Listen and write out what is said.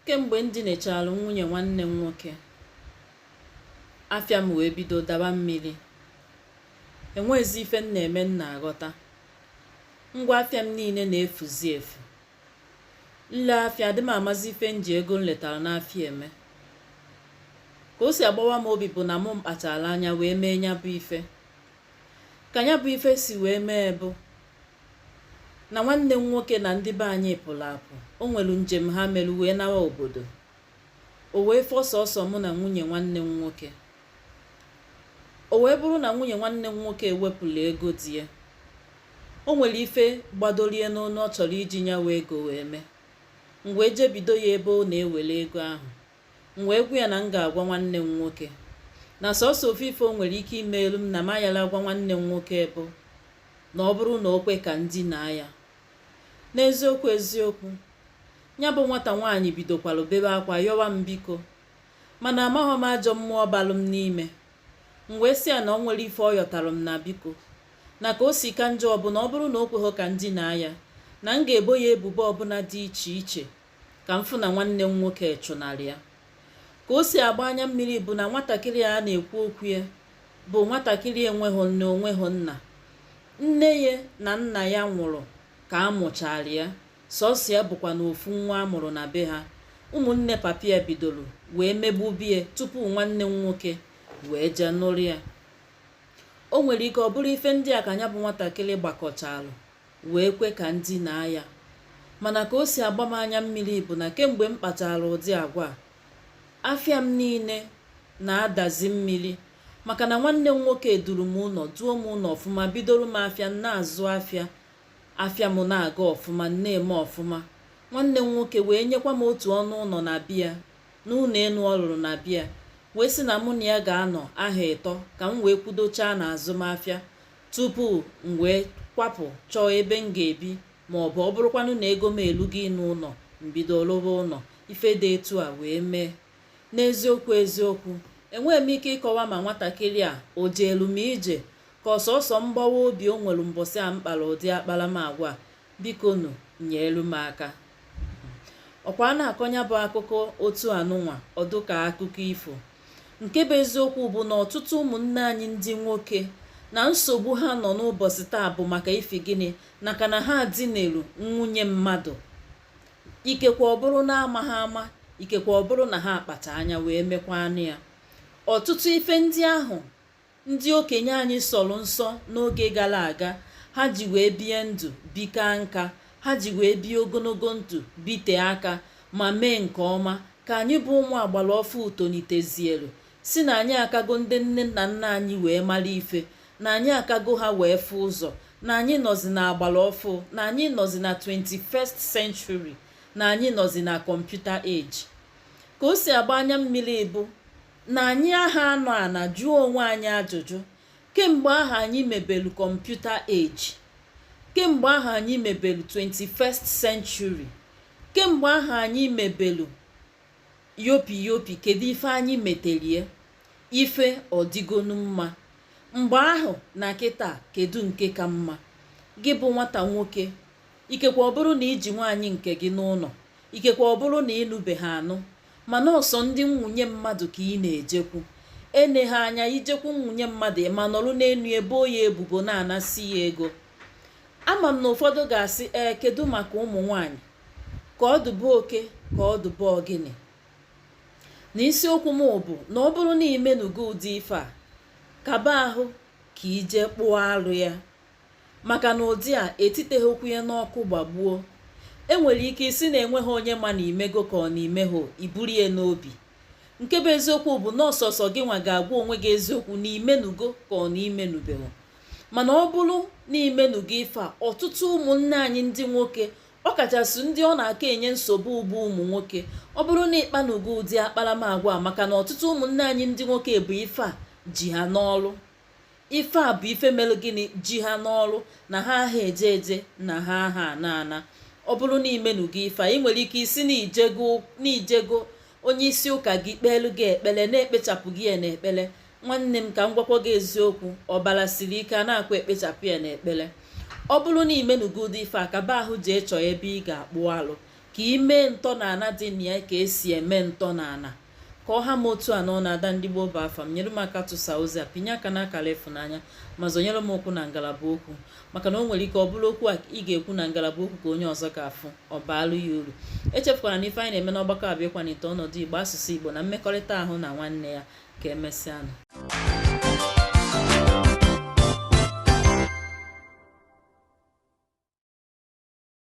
Kemgbe m dinechalụ nwunye nwanne m nwoke, afịa m wee bido dawa mmiri. Enweghịzi ife m na-eme m na-aghọta. Ngwa afịa m niile na-efuzi efu. M lee afịa, adị m amazi ife m ji ego m letara n'afịa eme. Ka o si agbawa m obi bụ na mụ kpachara anya wee mee nya bụ ife. Ka nya bụ ife si wee mee bụ na nwanne m nwoke na ndị be anyị pụrụ apụ. O nwelu njem ha melu wee nawa obodo. O wee fọ sọsọ mụ na nwunye nwanne m nwoke. O wee bụrụ na nwunye nwanne m nwoke ewepụlụ ego di ya. O nwere ife gbadolie n'onu ọ chọrọ iji nya wụ ego wee mee. M wee jee bido ya ebe ọ na-ewere ego ahụ. M wee gwa ya na m ga-agwa nwanne m nwoke na sọsọ ofu ife o nwere ike imelu m na m ayala agwa nwanne m nwoke bụ na ọ bụrụ na o kwe ka m dinaa ya. N'eziokwu eziokwu, ya bụ nwata nwaanyị bidokwalụ bebe akwa yọwa m biko. Mana amaghọ m ajọ mmụọ balụ m n'ime. M wee sị ya na o nwere ife ọ yọtalụ m na biko. Na ka o si ka njọ bụ na ọ bụrụ na o kweghọ ka m dinaa ya, na m ga-ebo ya ebubo ọbụla dị iche iche ka m fụ na nwanne m nwoke chụnarị ya. Ka o si agba anya mmiri bụ na nwatakịrị a na-ekwu okwu ya bụ nwatakịrị enweghọ nne, onweghọ nna. Nne ya na nna ya nwụrụ ka a mụchara ya. Sọsọ ya bụkwanụ ofu nwa a mụrụ na be ha. Ụmụnne papa ya bidoro wee megbube ya tupu nwanne m nwoke wee jee nụrụ ya. O nwere ike ọ bụrụ ife ndị a ka ya bụ nwatakịrị gbakọchalụ wee kwe ka m dinaa ya. Mana ka o si agba m anya mmiri bụ na kemgbe m kpachara ụdị agwa a, afịa m niile na-adazi mmiri maka na nwanne m nwoke duru m ụnọ, duo m ụnọ ọfụma, bidoro m afịa, m na-azụ afịa, afịa m na-aga ọfụma, m na-eme ọfụma. Nwanne m nwoke wee nyekwa m otu ọnụ ụnọ na be ya, n'ụnọ enu ọ lụrụ na be ya, wee sị na mụ na ya ga-anọ ahọ ịtọ ka m wee kwudochaa n'azụmafịa tupu m wee kwapụ chọọ ebe m ga-ebi ma ọ bụ ọ bụrụkwanụ na ego m elugo ịnụ ụnọ, m bido lụwa ụnọ. Ife dị etu a wee mee. N'eziokwu eziokwu, enweghị m ike ịkọwa ma nwatakịrị a o jeelu m ije ka ọ sọsọ mgbawa obi o nwelu mbọsị a m kpara ụdị akparamagwa a. Bikonu nyeelu m aka. Ọkwa a na-akọ nya bụ akụkọ otu anụnwa, ọ dụ ka akụkọ ifo. Nke bụ eziokwu bụ na ọtụtụ ụmụnne anyị ndị nwoke na nsogbu ha nọ n'ụbọchị taa bụ maka ifi gịnị? Naka na ha dinelu nwunye mmadụ. Ikekwe ọ bụrụ na amaghị ama, ikekwe ọ bụrụ na ha akpacha anya wee mekwanụ ya. Ọtụtụ ife ndị ahụ ndị okenye anyị sọrọ nsọ n'oge gara aga, ha ji wee bie ndụ bikaa nka, ha ji wee bie ogologo ndụ, bitee aka ma mee nke ọma, ka anyị bụ ụmụ agbara ọfụụ tonitezielu sị na anyị akago ndị nne na nna anyị wee mara ife, na anyị akago ha wee fụ ụzọ, na anyị nọzi na agbara ọfụụ, na anyị nọzi na 21st century, na anyị nọzi na computer age. Ka o si agba anya mmiri bụ na anyị aha anọ ana jụọ onwe anyị ajụjụ kemgbe ahụ anyị mebelu computer age, kemgbe ahụ anyị mebelu 21st century, kemgbe ahụ anyị mebelu yopi yopi, kedu ife anyị meterie? Ife ọ dịgonu mma mgbe ahụ na kịta, kedu nke ka mma? Gị bụ nwata nwoke, ikekwe ọ bụrụ na iji nwaanyị nke gị n'ụnọ, ikekwe ọ bụrụ na ị nụbeghị anụ, mana ọsọ ndị nwunye mmadụ ka ị na-ejekwu. Enegha anya ijekwu nwunye mmadụ, ma nọrọ n'enu ebo ya ebubo na-anasị ya ego. Ama m na ụfọdụ ga-asị, ee, kedu maka ụmụ nwaanyị? Ka ọ dụba oke, ka ọ dụba ọgịnị? Na isiokwu m bụ na ọ bụrụ na imenugo ụdị ife a, kaba ahụ ka ije kpụọ arụ ya, maka na ụdị a etiteghịkwu ya n'ọkụ gbagbuo. E nwere ike isi na enweghị onye ma na imego ka ọ na imeghọ, iburu ya n'obi. Nke bụ eziokwu bụ na ọsọsọ gị nwa ga-agwa onwe gị eziokwu na imenugo ka ọ na imenubeghọ. Mana ọ bụrụ na imenugo ife a, ọtụtụ ụmụnne anyị ndị nwoke, ọkachasị ndị ọ na-aka enye nsogbu ugbu ụmụ nwoke, ọ bụrụ na ịkpanugo ụdị akparamagwa a, maka na ọtụtụ ụmụnne anyị ndị nwoke bụ ife a ji ha n'ọrụ. Ife a bụ ife mere gịnị ji ha n'ọrụ, na ha aha eje eje, na ha aha ana ana. Ọ bụrụ na imenugo ife a, ị nwere ike isi na ijego onye isi ụka gị kpeelu gị ekpere na-ekpechapụ gị ya n'ekpere. Nwanne m, ka m gwakwa gị eziokwu, ọbara siri ike a na-akwa ekpechapụ ya n'ekpere. Ọ bụrụ na imenugo ụdị ife a, kaba ahụ jee chọọ ebe ị ga-akpụ alụ. Ka i mee ntọnala dị na ya, ka esi eme ntọnala. Ka ọ ha m otu a n'ọnụ. Ada ndị gboo bụ afa m. Nyere m aka tụsa ozi a, pinye aka n'akara ịfụnanya, ma zọnyere m ụkwụ na ngalaba okwu, maka na o nwere ike ọ bụrụ okwu a ị ga-ekwu na ngalaba okwu ka onye ọzọ ga-afụ, ọ baalụ ya uru. Echefukwara na ife anyị na-eme n'ọgbakọ a bụ ịkwalite ọnọdụ Igbo, asụsụ Igbo na mmekọrịta ahụ na nwanne ya. Ka emesịanụ.